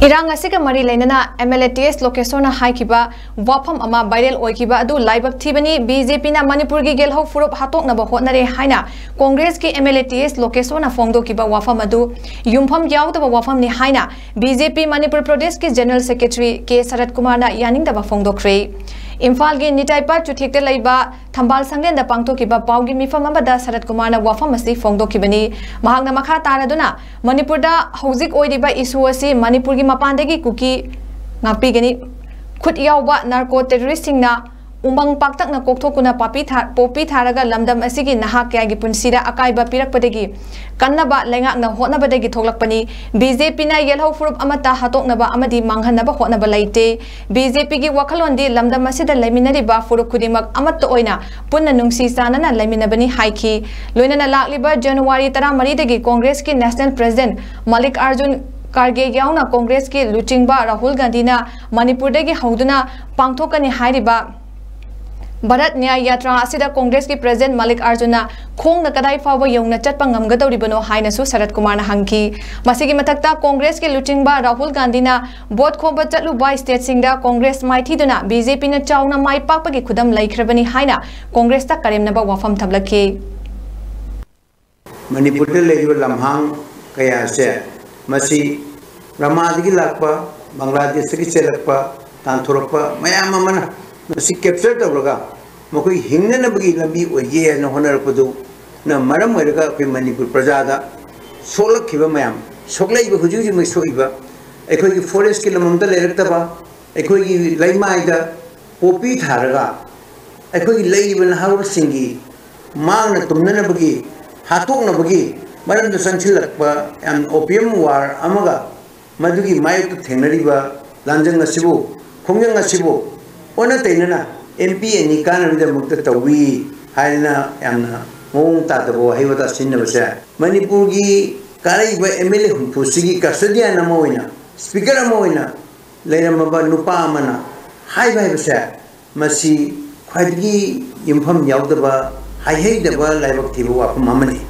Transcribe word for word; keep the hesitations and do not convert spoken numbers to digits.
ꯏꯔꯥꯡ ꯑꯁꯤꯒ ꯃꯔꯤ ꯂꯩꯅꯅ MLA T S ꯂꯣꯀꯦꯁꯣꯔꯅ ꯍꯥꯏꯈꯤꯕ ꯋꯥꯐꯝ ꯑꯃ viral ꯑꯣꯏꯈꯤꯕ ꯑꯗꯨ ꯂꯥꯏꯕꯛ ꯊꯤꯕꯅꯤ꯫ BJPꯅ ꯃꯅꯤꯄꯨꯔꯒꯤ ꯌꯦꯜꯍꯧ ꯐꯨꯔꯨꯞ ꯍꯥꯠꯇꯣꯛꯅꯕ ꯍꯣꯠꯅꯔꯦ ꯍꯥꯏꯅ ꯀꯣꯡꯒ꯭ꯔꯦꯁꯀꯤ MLA T S ꯂꯣꯀꯦꯁꯣꯔꯅ ꯐꯣꯡꯗꯣꯛꯈꯤꯕ ꯋꯥꯐꯝ ꯑꯗꯨ ꯌꯨꯝꯐꯝ ꯌꯥꯎꯗꯕ ꯋꯥꯐꯝꯅꯤ ꯍꯥꯏꯅ BJP ꯃꯅꯤꯄꯨꯔ ꯄ꯭ꯔꯗꯦꯁꯀꯤ General Secretary K ꯁꯔꯠ ꯀꯨꯃꯥꯔꯅ ꯌꯥꯅꯤꯡꯗꯕ ꯐꯣꯡꯗꯣꯛꯈ꯭ꯔꯦ꯫ ꯏꯝꯐꯥꯜꯒꯤ ꯅꯤꯇꯥꯏꯄꯥ ꯆꯨꯊꯦꯛꯇ ꯂꯩꯕ ꯊꯝꯕꯥꯜ ꯁꯪꯂꯦꯟꯗ ꯄꯥꯡꯊꯣꯛꯈꯤꯕ ꯄꯥꯎꯒꯤ ꯃꯤꯐꯝ ꯑꯃꯗ ꯁꯔꯠ ꯀꯨꯃꯥꯔꯅ ꯋꯥꯐꯝ ꯑꯁꯤ ꯐꯣꯡꯗꯣꯛꯈꯤꯕꯅꯤ꯫ ꯃꯍꯥꯛꯅ ꯃꯈꯥ ꯇꯥꯔꯗꯨꯅ ꯃꯅꯤꯄꯨꯔꯗ ꯍꯧꯖꯤꯛ ꯑꯣꯏꯔꯤꯕ issue ꯑꯁꯤ ꯃꯅꯤꯄꯨꯔꯒꯤ ꯃꯄꯥꯟꯗꯒꯤ ꯀꯨꯀꯤ ꯉꯥꯛꯄꯤꯒꯅꯤ꯫ ꯈꯨꯠ ꯌꯥꯎꯕ narco terroristꯁꯤꯡꯅ ꯎꯃꯪ ꯄꯥꯛꯇꯛꯅ ꯀꯣꯛꯊꯣꯛꯇꯨꯅ ꯄꯥꯄꯤ ꯊꯥ-, ꯄꯣꯄꯤ ꯊꯥꯔꯒ ꯂꯝꯗꯝ ꯑꯁꯤꯒꯤ ꯅꯍꯥ ꯀꯌꯥꯒꯤ ꯄꯨꯟꯁꯤꯗ ꯑꯀꯥꯏꯕ ꯄꯤꯔꯛꯄꯗꯒꯤ ꯀꯟꯅꯕ ꯂꯩꯉꯥꯛꯅ ꯍꯣꯠꯅꯕꯗꯒꯤ ꯊꯣꯛꯂꯛꯄꯅꯤ꯫ BJPꯅ ꯌꯦꯜꯍꯧ ꯐꯨꯔꯨꯞ ꯑꯃꯠꯇ ꯍꯥꯠꯇꯣꯛꯅꯕ ꯑꯃꯗꯤ ꯃꯥꯡꯍꯟꯅꯕ ꯍꯣꯠꯅꯕ ꯂꯩꯇꯦ꯫ BJPꯒꯤ ꯋꯥꯈꯜꯂꯣꯟꯗꯤ ꯂꯝꯗꯝ ꯑꯁꯤꯗ ꯂꯩꯃꯤꯟꯅꯔꯤꯕ ꯐꯨꯔꯨꯞ ꯈꯨꯗꯤꯡꯃꯛ ꯑꯃꯠꯇ ꯑꯣꯏꯅ ꯄꯨꯟꯅ ꯅꯨꯡꯁꯤ ꯆꯥꯟꯅꯅ ꯂꯩꯃꯤꯟꯅꯕꯅꯤ ꯍꯥꯏꯈꯤ꯫ ꯂꯣꯏꯅꯅ ꯂꯥꯛꯂꯤꯕ January ꯇꯔꯥꯃꯔꯤꯗꯒꯤ ꯀꯣꯡꯒ꯭ꯔꯦꯁꯀꯤ National President ꯃꯜꯂꯤꯛ ꯑꯥꯔꯖꯨꯟ ꯈꯥꯔꯒꯦ ꯌꯥꯎꯅ ꯀꯣꯡꯒ꯭ꯔꯦꯁꯀꯤ ꯂꯨꯆꯤꯡꯕ ꯔꯥꯍꯨꯜ ꯒꯥꯟꯙꯤꯅ ꯃꯅꯤꯄꯨꯔꯗꯒꯤ ꯍꯧꯗꯨꯅ ꯄꯥꯡꯊꯣꯛꯀꯅꯤ ꯍꯥꯏꯔꯤꯕ ꯚꯥꯔꯠ ꯅ꯭ꯌꯥꯌ ꯌꯥꯇ꯭ꯔꯥ ꯑꯁꯤꯗ ꯀꯣꯡꯒ꯭ꯔꯦꯁꯀꯤ President ꯃꯜꯂꯤꯛ ꯑꯥꯔꯖꯨꯟꯅ ꯈꯣꯡꯅ ꯀꯗꯥꯏ ꯐꯥꯎꯕ ꯌꯧꯅ ꯆꯠꯄ ꯉꯝꯒꯗꯧꯔꯤꯕꯅꯣ ꯍꯥꯏꯅꯁꯨ ꯁꯔꯠ ꯀꯨꯃꯥꯔꯅ ꯍꯪꯈꯤ꯫ ꯃꯁꯤꯒꯤ ꯃꯊꯛꯇ ꯀꯣꯡꯒ꯭ꯔꯦꯁꯀꯤ ꯂꯨꯆꯤꯡꯕ ꯔꯥꯍꯨꯜ ꯒꯥꯟꯙꯤꯅ vote ꯈꯣꯝꯕ ꯆꯠꯂꯨꯕ stateꯁꯤꯡꯗ ꯀꯣꯡꯒ꯭ꯔꯦꯁ ꯃꯥꯏꯊꯤꯗꯨꯅ BJPꯅ ꯆꯥꯎꯅ ꯃꯥꯏ ꯄꯥꯛꯄꯒꯤ ꯈꯨꯗꯝ ꯂꯩꯈ꯭ꯔꯕꯅꯤ ꯍꯥꯏꯅ ꯀꯣꯡꯒ꯭ꯔꯦꯁꯇ ꯀꯔꯦꯝꯅꯕ ꯋꯥꯐꯝ ꯊꯝꯂꯛꯈꯤ꯫ ꯃꯅꯤꯄꯨꯔꯗ ꯂꯩꯔꯤꯕ ꯂꯝꯍꯥꯡ ꯀꯌꯥꯁꯦ ꯃꯁꯤ ꯔꯃꯥꯗꯒꯤ ꯂꯥꯛꯄ, ꯕꯪꯒ꯭ꯂꯥꯗꯦꯁꯇꯒꯤ ꯆꯦꯜꯂꯛꯄ, ꯇꯥꯟꯊꯣꯔꯛꯄ ꯃꯌꯥꯝ ꯑꯃꯅ ꯃꯁꯤ capture ꯇꯧꯔꯒ ꯃꯈꯣꯏ ꯍꯤꯡꯅꯅꯕꯒꯤ ꯂꯝꯕꯤ ꯑꯣꯏꯒꯦ ꯍꯥꯏꯅ ꯍꯣꯠꯅꯔꯛꯄꯗꯨꯅ ꯃꯔꯝ ꯑꯣꯏꯔꯒ ꯑꯩꯈꯣꯏ ꯃꯅꯤꯄꯨꯔ ꯄ꯭ꯔꯖꯥꯗ ꯁꯣꯛꯂꯛꯈꯤꯕ ꯃꯌꯥꯝ, ꯁꯣꯛꯂꯛꯏꯕ, ꯍꯧꯖꯤꯛ ꯍꯧꯖꯤꯛꯃꯛ ꯁꯣꯛꯏꯕ, ꯑꯩꯈꯣꯏꯒꯤ forestꯀꯤ ꯂꯝ ꯑꯝꯇ ꯂꯩꯔꯛꯇꯕ, ꯑꯩꯈꯣꯏꯒꯤ ꯂꯩꯃꯥꯏꯗ ꯄꯣꯄꯤ ꯊꯥꯔꯒ ꯑꯩꯈꯣꯏꯒꯤ ꯂꯩꯔꯤꯕ ꯅꯍꯥꯔꯣꯜꯁꯤꯡꯒꯤ ꯃꯥꯡꯅ ꯇꯨꯝꯅꯅꯕꯒꯤ, ꯍꯥꯠꯇꯣꯛꯅꯕꯒꯤ ꯃꯔꯝꯗ ꯆꯪꯁꯤꯜꯂꯛꯄ ꯌꯥꯝ opium war ꯑꯃꯒ ꯃꯗꯨꯒꯤ ꯃꯥꯌꯣꯛꯇ ꯊꯦꯡꯅꯔꯤꯕ ꯂꯥꯟꯖꯪ ꯑꯁꯤꯕꯨ, ꯈꯣꯡꯖꯪ ꯑꯁꯤꯕꯨ ꯑꯣꯟꯅ ꯇꯩꯅꯅ MP ꯑꯅꯤ ꯀꯥꯟꯅꯕꯒꯤꯗꯃꯛꯇ ꯇꯧꯏ ꯍꯥꯏꯗꯅ ꯌꯥꯝꯅ ꯃꯑꯣꯡ ꯇꯥꯗꯕ ꯋꯥꯍꯩ ꯋꯥꯇꯥ ꯁꯤꯖꯤꯟꯅꯕꯁꯦ ꯃꯅꯤꯄꯨꯔꯒꯤ ꯀꯥꯔꯛꯏꯕ MLA ꯍꯨꯝꯐꯨꯁꯤꯒꯤ custodian ꯑꯃ ꯑꯣꯏꯅ, speaker ꯑꯃ ꯑꯣꯏꯅ ꯂꯩꯔꯝꯃꯕ ꯅꯨꯄꯥ ꯑꯃꯅ ꯍꯥꯏꯕ ꯍꯥꯏꯕꯁꯦ ꯃꯁꯤ ꯈ꯭ꯋꯥꯏꯗꯒꯤ ꯌꯨꯝꯐꯝ ꯌꯥꯎꯗꯕ, ꯍꯥꯏꯍꯩꯗꯕ, ꯂꯥꯏꯕꯛ ꯊꯤꯕ ꯋꯥꯐꯝ ꯑꯃꯅꯤ꯫